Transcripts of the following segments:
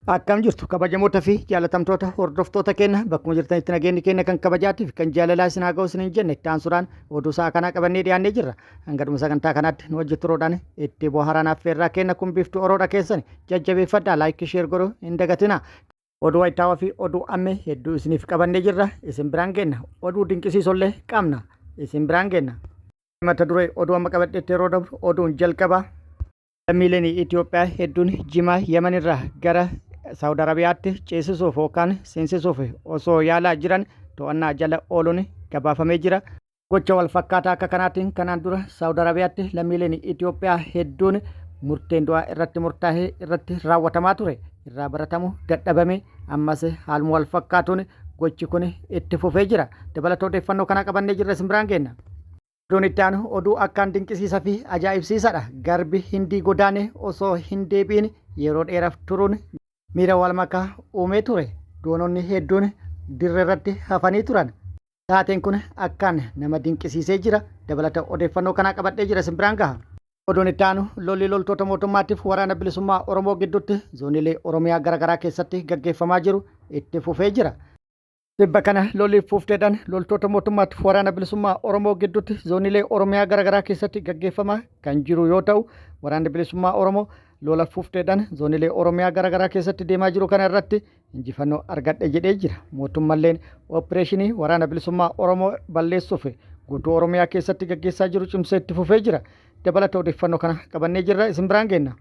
Akkam jirtu kabajamoota fi jaalatamtoota hordoftoota keenya bakkuma jirtanitti nageenyi keenya kan kabajaatiif kan jaalalaa isin haa ga'u isiniin jenne itti aansuudhaan oduu sa'a kanaa qabannee dhiyaannee jirra. Hanga dhuma sagantaa kanaatti nu wajji turuudhaan itti bohaaraan affeerraa keenya kun biiftuu oroodha keessan jajjabeeffadhaa laayikii sheer godhuu hin dagatinaa. Oduu wayitaawaa fi oduu ammee hedduu isiniif qabannee jirra isin biraan geenna oduu dinqisiisollee qabna isin biraan geenna. Mata duree oduu amma qabadheetti yeroo dabru oduun jalqabaa. Lammiileen Itoophiyaa hedduun jimaa Yaman irraa gara Saawud Arabiyaatti ceesisuuf yookaan seensisuuf osoo yaalaa jiran to'annaa jala ooluun gabaafamee jira. Gocha wal fakkaataa akka kanaatiin kanaan dura Saawud Arabiyaatti lammiileen Itoophiyaa hedduun murteen du'aa irratti murtaa'ee irratti raawwatamaa ture. Irraa baratamu dadhabame ammas haaluma wal fakkaatuun gochi kun itti fufee jira. Dabalata odeeffannoo kanaa qabannee jirra isin biraan geenna. Oduun itti aanu oduu akkaan dinqisiisa fi ajaa'ibsiisadha. Garbi Hindii godaane osoo hin deebi'in yeroo dheeraaf turuun miira wal makaa uumee ture. Doononni hedduun dirree irratti hafanii turan. Taateen kun akkaan nama dinqisiisee jira. Dabalata odeeffannoo kanaa qabadhee jira isin biraan gaha. Oduun itti aanu lolli loltoota mootummaatiif waraana bilisummaa Oromoo gidduutti zooniilee Oromiyaa garaagaraa keessatti gaggeeffamaa jiru itti fufee jira. Tibba kana lolli fuufteedhaan loltoota mootummaatiif waraana bilisummaa Oromoo gidduutti zooniilee Oromiyaa garaagaraa keessatti gaggeeffamaa kan jiru yoo ta'u, waraanni bilisummaa Oromoo lola fuufteedhaan zooniilee Oromiyaa garaagaraa keessatti deemaa jiru kana irratti injifannoo argadhe jedhee jira. Mootummalleen opereeshinii waraana bilisummaa Oromoo balleessuuf guutuu Oromiyaa keessatti gaggeessaa jiru cimsee itti fufee jira. Dabalata odeeffannoo kana qabannee jirra isin biraan geenna.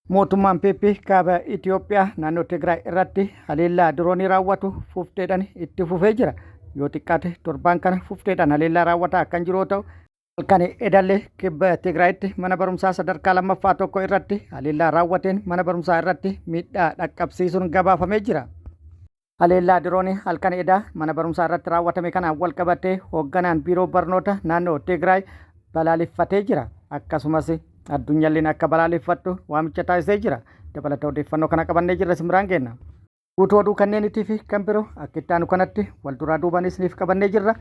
Mootummaan PP kaaba Itoophiyaa naannoo Tigraay irratti haleellaa diroonii raawwatu fufteedhaan itti fufee jira. Yoo xiqqaate torbaan kana fufteedhaan haleellaa raawwataa kan jiru yoo ta'u, halkan edallee kibba Tigraayitti mana barumsaa sadarkaa lammaffaa tokko irratti haleellaa raawwateen mana barumsaa irratti miidhaa dhaqqabsiisuun gabaafamee jira. Haleellaa diroonii halkan edaa mana barumsaa irratti raawwatame kanaan wal qabatee hoogganaan biiroo barnoota naannoo Tigraay balaaleffatee jira. Akkasumas addunyalleen akka balaaleffattu waamicha taasisee jira. Dabalata odeeffannoo kana qabannee jirra isin biraan geenna. Guutuu oduu kanneenitii fi kan biroo akka itti aanu kanatti wal duraa duubaan isiniif qabannee jirra.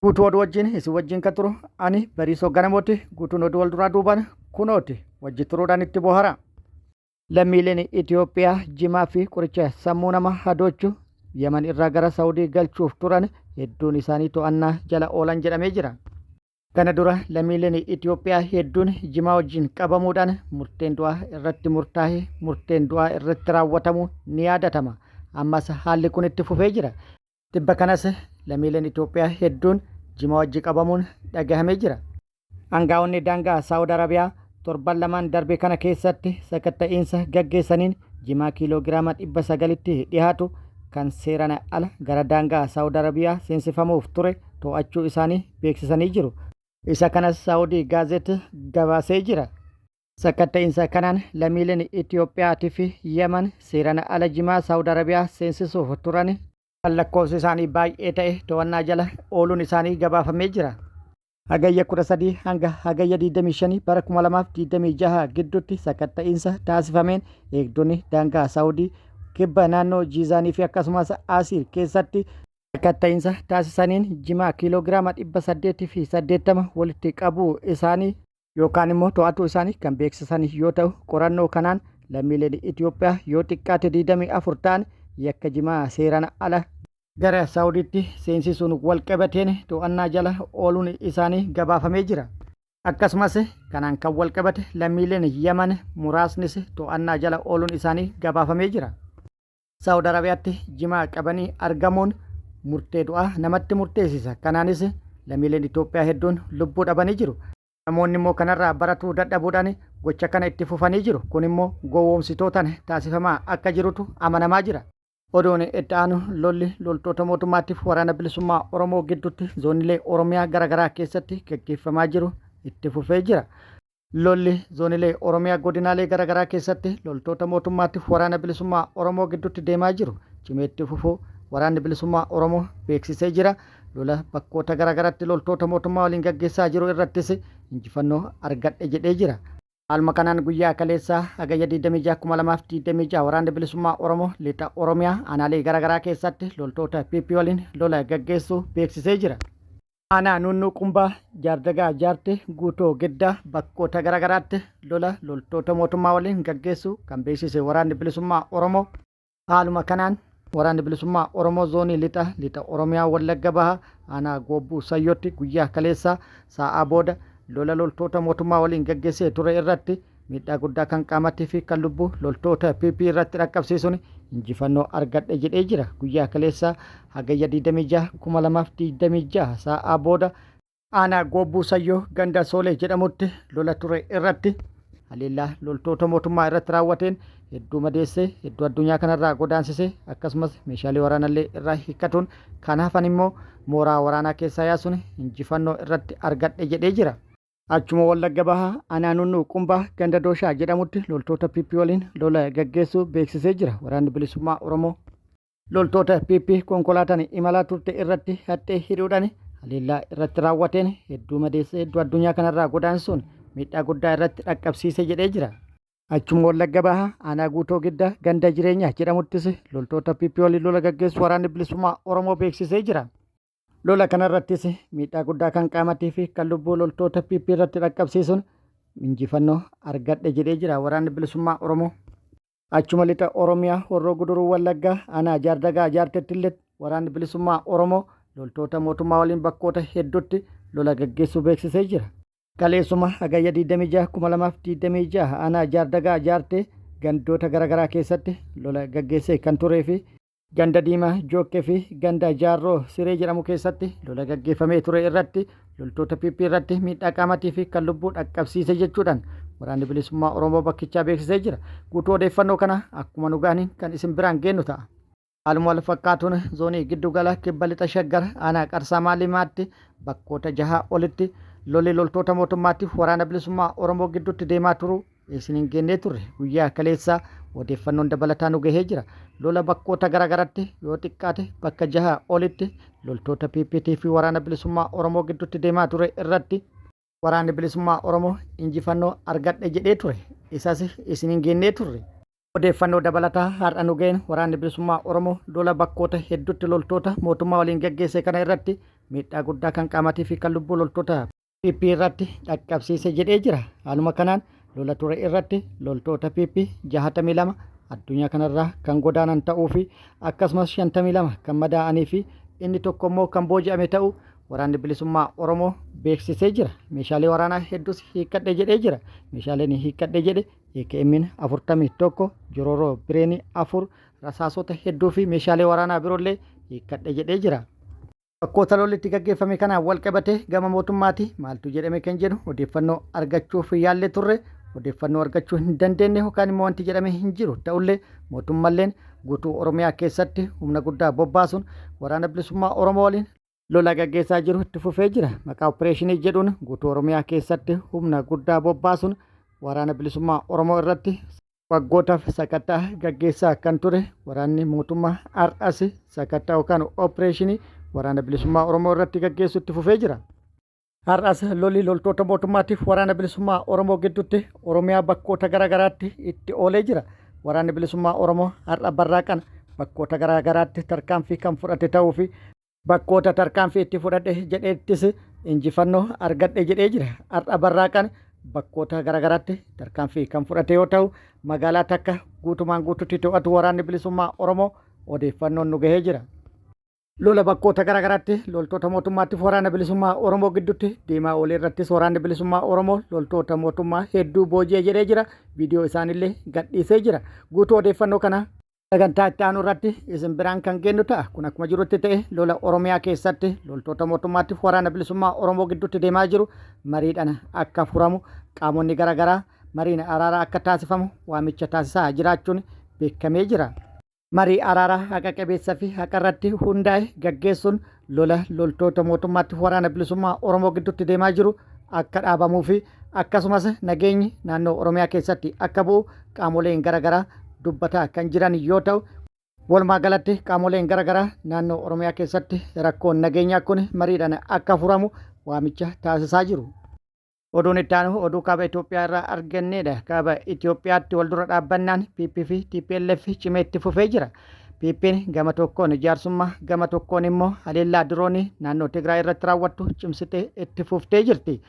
Guutuu oduu wajjin isin wajjin kan turu ani Bariisoo Ganamooti. Guutuun oduu wal duraa duubaan kunooti. Wajji turuudhaan itti bohara. Lammiileen Itoophiyaa jimaa fi qoricha sammuu nama hadoochu Yaman irraa gara Saawudii galchuuf turan hedduun isaanii to'annaa jala oolan jedhamee jira. Kana dura lammiileen Itoophiyaa hedduun jimaa wajjin qabamuudhaan murteen du'aa irratti murtaa'ee murteen du'aa irratti raawwatamu ni yaadatama. Ammas haalli kun itti fufee jira. Tibba kanas lammiileen Itoophiyaa hedduun jimaa wajji qabamuun dhagahamee jira. Angaa'onni daangaa Saawud Arabiyaa torban lamaan darbe kana keessatti sakatta'iinsa gaggeessaniin jimaa kiiloo giraama 900tti dhihaatu kan seerana ala gara daangaa Saawud Arabiyaa seensifamuuf ture to'achuu isaanii beeksisanii jiru. Isa kanas Saawudii Gaazet gabaasee jira. Sakatta'iinsa kanaan lammiileen Itiyoophiyaatii fi Yaman seerana ala jimaa Saawud Arabiyaa seensisuuf turan kan lakkoofsi isaanii baay'ee ta'e to'annaa jala ooluun isaanii gabaafamee jira. Hagayya 13 hanga Hagayya 25 bara 2026 gidduutti sakatta'iinsa taasifameen eegdonni daangaa Saawudii kibba naannoo Jiizaanii fi akkasumas Asiir keessatti sakatta'iinsa taasisaniin jimaa kiiloo giraama 880 walitti qabuu isaanii yookaan immoo to'atuu isaanii kan beeksisan yoo ta'u qorannoo kanaan lammiileen Itoophiyaa yoo xiqqaate 24 ta'an yakka jimaa seeraan ala gara Saawudiitti seensisuun walqabateen to'annaa jala ooluun isaanii gabaafamee jira. Akkasumas kanaan kan walqabate lammiileen Yaman muraasnis to'annaa jala ooluun isaanii gabaafamee jira. Saawud Arabiyaatti jimaa qabanii argamuun murtee du'aa namatti murteessisa. Kanaanis lammiileen Itoophiyaa hedduun lubbuu dhabanii jiru. Namoonni immoo kanarraa baratuu dadhabuudhaan gocha kana itti fufanii jiru. Kun immoo gowwoomsitootaan taasifamaa akka jirutu amanamaa jira. Oduun itti aanu lolli loltoota mootummaatiif waraana bilisummaa Oromoo gidduutti zoonilee Oromiyaa garaagaraa keessatti gaggeeffamaa jiru itti fufee jira. Lolli zoonilee Oromiyaa godinaalee garaagaraa keessatti loltoota mootummaatiif waraana bilisummaa Oromoo gidduutti deemaa jiru cimee itti fufuu waraanni bilisummaa Oromoo beeksisee jira. Lola bakkoota garaagaraatti loltoota mootummaa waliin gaggeessaa jiru irrattis injifannoo argadhe jedhee jira. Haaluma kanaan guyyaa kaleessaa Hagayya 26,2026 Waraanni Bilisummaa Oromoo Lixa Oromiyaa aanaalee garaagaraa keessatti loltoota PP waliin lola gaggeessuu beeksisee jira. Aanaa Nuunnuu Qumbaa, Jaardagaa Jaartee, Guutoo Giddaa bakkoota garaagaraatti lola loltoota mootummaa waliin gaggeessuu kan beeksise Waraanni Bilisummaa Oromoo, Haaluma kanaan Waraanni Bilisummaa Oromoo Zoonii Lixa Lixa Oromiyaa Wallagga Bahaa Aanaa Goobbuu Sayyootti guyyaa kaleessaa saa'aa booda lola loltoota mootummaa waliin gaggeessee ture irratti miidhaa guddaa kan qaamatii fi kan lubbuu loltoota PP irratti dhaqqabsiisuun injifannoo argadhe jedhee jira. Guyyaa kaleessaa Hagayya 26, 2026 saa'aa booda Aanaa Goobbuu Sayyoo ganda Soolee jedhamutti lola ture irratti haleellaa loltoota mootummaa irratti raawwateen hedduu madeessee, hedduu addunyaa kanarraa godaansisee, akkasumas meeshaalee waraanallee irraa hiikkatuun kan hafan immoo mooraa waraanaa keessaa yaasuun injifannoo irratti argadhe jedhee jira. Achuma Wallagga Bahaa Aanaa Nunnuu Qumbaa ganda Dooshaa jedhamutti loltoota PP waliin lola gaggeessuu beeksisee jira Waraanni Bilisummaa Oromoo. Loltoota PP konkolaataan imalaa turte irratti haxxee hidhuudhaan haleellaa irratti raawwateen hedduu madeessee hedduu addunyaa kanarraa godaansuun miidhaa guddaa irratti dhaqqabsiise jedhee jira. Achuma Wallagga Bahaa Aanaa Guutoo Giddaa ganda Jireenyaa jedhamuttis loltoota PP waliin lola gaggeessu Waraanni Bilisummaa Oromoo beeksisee jira. Lola kanarrattis miidhaa guddaa kan qaamatii fi kan lubbuu loltoota PP irratti dhaqqabsiisuun injifannoo argadhe jedhee jira Waraanni Bilisummaa Oromoo. Achuma Lixa Oromiyaa Horroo Guduruu Wallaggaa Aanaa Jaardagaa Jaartettillee Waraanni Bilisummaa Oromoo loltoota mootummaa waliin bakkoota hedduutti lola gaggeessuu beeksisee jira. Kaleessuma Hagayya 26, 2026 Aanaa Jaardagaa Jaartee gandoota garaagaraa keessatti lola gaggeessee kan turee fi Ganda Diimaa Jookkee fi ganda Jaarroo Siree jedhamu keessatti lola gaggeeffamee ture irratti loltoota PP irratti miidhaa qaamatii fi kan lubbuu dhaqqabsiise jechuudhaan Waraanni Bilisummaa Oromoo bakkichaa beeksisee jira. Guutuu odeeffannoo kana akkuma nu gahaniin kan isin biraan geennu ta'a. Haaluma wal fakkaatuun zoonii giddu gala kibba lixa Shaggar aanaa Qarsaa Maalimaatti bakkoota jahaa olitti lolli loltoota mootummaatiif Waraana Bilisummaa Oromoo gidduutti deemaa turuu isiniin geennee turre. Guyyaa kaleessaa odeeffannoon dabalataa nu gahee jira. Lola bakkoota garaagaratti yoo xiqqaate bakka jaha olitti loltoota PPT fi Waraana Bilisummaa Oromoo gidduutti deemaa ture irratti Waraanni Bilisummaa Oromoo injifannoo argadhe jedhee ture. Isas isiniin geennee turre. Odeeffannoo dabalataa har'a nu gaheen Waraanni Bilisummaa Oromoo lola bakkoota hedduutti loltoota mootummaa waliin gaggeesse kana irratti miidhaa guddaa kan qaamatii fi kan lubbuu loltoota PP irratti dhaqqabsiise jedhee jira. Haaluma kanaan lola ture irratti loltoota PP 62 addunyaa kanarraa kan godaanan ta'uu fi akkasumas 52 kan madaa'anii fi inni tokko immoo kan booji'ame ta'uu Waraanni Bilisummaa Oromoo beeksisee jira. Meeshaalee waraanaa hedduus hiikkadhe jedhee jira. Meeshaaleen hiikkadhe jedhe AKM'n 41, Jorooroo Bireenii 4, rasaasota hedduu fi meeshaalee waraanaa biroollee hiikkadhe jedhee jira. Bakkoota lolli itti gaggeeffame kanaan walqabatee gama mootummaatii maaltu jedhame kan jedhu odeeffannoo argachuuf yaallee turre odeeffannoo argachuu hin dandeenye yookaan immoo wanti jedhame hin jiru. Ta'ullee mootummalleen guutuu Oromiyaa keessatti humna guddaa bobbaasuun Waraana Bilisummaa Oromoo waliin lola gaggeessaa jiru itti fufee jira. Maqaa opereeshinii jedhuun guutuu Oromiyaa keessatti humna guddaa bobbaasuun Waraana Bilisummaa Oromoo irratti Waggootaaf sakattaa gaggeessaa kan ture waraanni mootummaa har'as sakattaa yookaan opereeshinii Waraana Bilisummaa Oromoo irratti gaggeessu itti fufee jira. Har'as lolli loltoota mootummaatiif Waraana Bilisummaa Oromoo gidduutti Oromiyaa bakkoota garaagaraatti itti oolee jira. Waraanni Bilisummaa Oromoo har'a barraaqan bakkoota garaagaraatti tarkaanfii kan fudhate ta'uu fi bakkoota tarkaanfii itti fudhadhe jedheettis injifannoo argadhe jedhee jira. Har'a barraaqan bakkoota garaagaraatti tarkaanfii kan fudhate yoo ta'u, magaalaa takka guutumaan guututti to'atu Waraanni Bilisummaa Oromoo odeeffannoon nu gahee jira. Lola bakkoota garaagaraatti loltoota mootummaattiif Waraana Bilisummaa Oromoo gidduutti deemaa oolee irrattis Waraanni Bilisummaa Oromoo loltoota mootummaa hedduu booji'e jedhee jira. Viidiyoo isaanillee gadhiisee jira. Guutuu odeeffannoo kana Sagantaa itti aanu irratti isin biraan kan geennu ta'a. Kun akkuma jirutti ta'e lola Oromiyaa keessatti loltoota mootummaatiif Waraana Bilisummaa Oromoo gidduutti deemaa jiru mariidhaan akka furamu qaamonni garaagaraa mariin araaraa akka taasifamu waamicha taasisaa jiraachuun beekamee jira. Marii araaraa haqa qabeessa fi haqa irratti hundaa'e gaggeessuun lola loltoota mootummaatiif Waraana Bilisummaa Oromoo gidduutti deemaa jiru akka dhaabamuu fi akkasumas nageenyi naannoo Oromiyaa keessatti akka bu'u qaamoleen garaagaraa dubbataa kan jiran yoo ta'u, walumaa galatti qaamoleen garaagaraa naannoo Oromiyaa keessatti rakkoon nageenyaa kun mariidhaan akka furamu waamicha taasisaa jiru. Oduun itti aanu oduu kaaba Itoophiyaa irraa arganneedha. Kaaba Itoophiyaatti waldura dhaabbannaan PP fi tplf cimee itti fufee jira. PPn gama tokkoon jaarsummaa gama tokkoon immoo haleellaa diroonii naannoo Tigraay irratti raawwattu cimsitee itti fuftee jirti.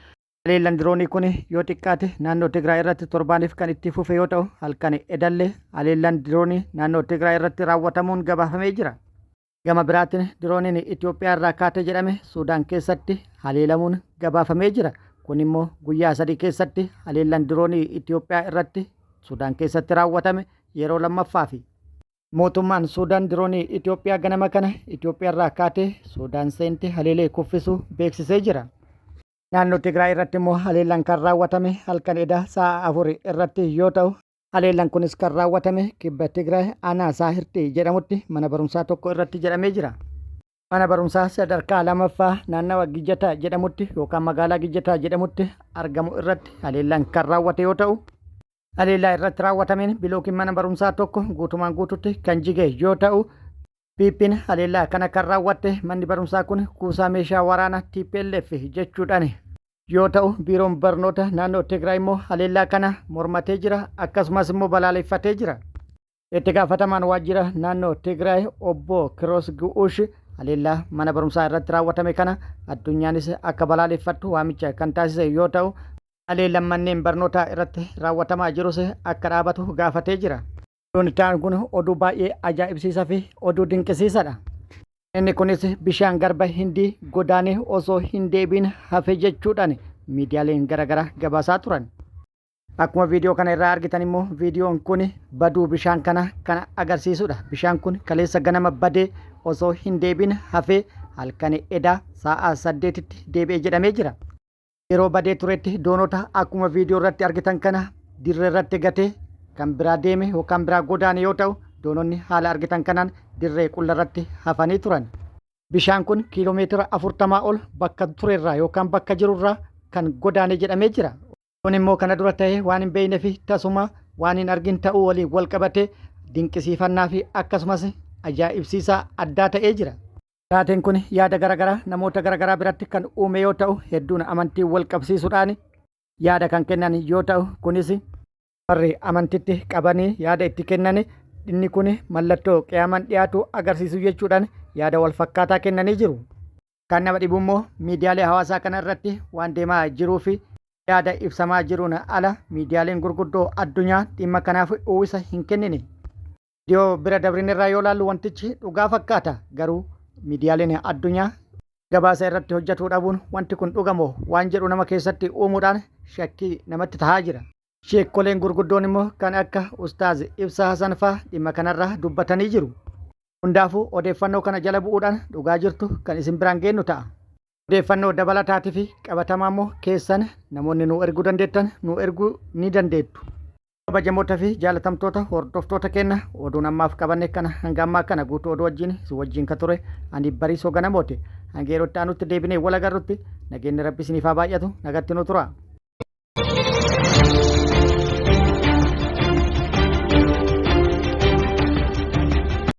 Haleellaan diroonii kun yoo xiqqaate naannoo Tigraay irratti torbaaniif kan itti fufe yoo ta'u, halkan edallee haleellaan diroonii naannoo Tigraay irratti raawwatamuun gabaafamee jira. Gama biraatiin dirooniin Itoophiyaa irraa kaate jedhame Suudaan keessatti haleelamuun gabaafamee jira. Kun immoo guyyaa 3 keessatti haleellaan diroonii Itoophiyaa irratti Suudaan keessatti raawwatame yeroo lammaffaafi. Mootummaan Suudaan diroonii Itoophiyaa ganama kana Itoophiyaa irraa kaatee Suudaan seente haleelee kuffisuu beeksisee jira. Naannoo Tigraay irratti immoo haleellaan kan raawwatame halkan edaa sa'a 4 irratti yoo ta'u, Haleellaan kunis kan raawwatame Kibba Tigraay aanaa Saahirtii jedhamutti mana barumsaa tokko irratti jedhamee jira. Mana barumsaa sadarkaa lamaffaa naannawa Gijataa jedhamutti yookaan magaalaa Gijataa jedhamutti argamu irratti haleellaan kan raawwate yoo ta'u, haleellaa irratti raawwatameen bilookiin mana barumsaa tokko guutumaan guututti kan jige yoo ta'u, PPn haleellaa kana kan raawwatte manni barumsaa kun kuusaa meeshaa waraana tplf jechuudhaan yoo ta'u, Biiroon Barnoota naannoo Tigraay immoo haleellaa kana mormatee jira, akkasumas immoo balaaleffatee jira. Itti gaafatamaan waajjira naannoo Tigraay obbo Kiroos Gu'uush haleellaa mana barumsaa irratti raawwatame kana addunyaanis akka balaaleffattu waamicha kan taasise yoo ta'u, haleellaan manneen barnootaa irratti raawwatamaa jirus akka dhaabatu gaafatee jira. Oduun itti aanu kun oduu baay'ee ajaa'ibsiisaa fi oduu dinqisiisaadha. Inni kunis bishaan garba Hindii godaanee osoo hin deebiin hafe jechuudhaan miidiyaaleen garaagaraa gabaasaa turan. Akkuma viidiyoo kana irraa argitan immoo viidiyoon kun baduu bishaan kana kan agarsiisudha. Bishaan kun kaleessa ganama badee osoo hin deebiin hafee halkan edaa sa'a 8tti deebi'e jedhamee jira. Yeroo badee turetti doonota akkuma viidiyoo irratti argitan kana dirree irratti gatee kan biraa deeme yookaan biraa godaane yoo ta'u doononni haala argitan kanaan dirree qulla irratti hafanii turan. Bishaan kun kiiloomeetira 40 ol bakka turerraa yookaan bakka jirurraa kan godaane jedhamee jira. Kun immoo kana dura ta'ee waan hin beekne fi tasuma waan hin argin ta'uu waliin wal qabatee dinqisiifannaa fi akkasumas ajaa'ibsiisaa addaa ta'ee jira. Taateen kun yaada garaagaraa namoota garaagaraa biratti kan uume yoo ta'u hedduun amantii wal qabsiisuudhaan yaada kan kennan yoo ta'u kunis warri amantitti qabanii yaada itti kennan inni kun mallattoo qiyaamaan dhiyaatu agarsiisu jechuudhaan yaada wal fakkaataa kennanii jiru. Kan nama dhibu immoo miidiyaalee hawaasaa kana irratti waan deemaa jiruu fi yaada ibsamaa jiruun ala miidiyaaleen gurguddoo addunyaa dhimma kanaaf uwwisa hin kennine. Viidiyoo bira dabrine irraa yoo laallu wantichi dhugaa fakkaata. Garuu miidiyaaleen addunyaa gabaasa irratti hojjatuu dhabuun wanti kun dhugamoo waan jedhu nama keessatti uumuudhaan shakkii namatti tahaa jira. Sheekkoleen gurguddoon immoo kan akka Ustaaz Ibsaa Hasan faa dhimma kanarraa dubbatanii jiru. Hundaafuu odeeffannoo kana jala bu'uudhaan dhugaa jirtu kan isin biraan geennu ta'a. Odeeffannoo dabalataatii fi qabatamaa immoo keessan namoonni nuu erguu dandeettan nuu erguu ni dandeettu. Kabajamoota fi jaalatamtoota hordoftoota keenna oduun ammaaf qabanne kana hanga ammaa kana guutuu oduu wajjin isin wajjin ka ture ani Bariisoo Ganamooti. Hanga yeroo itti aanutti deebinee wal agarrutti nageenyi Rabbi isiniif haa baay'atu nagatti nu tura.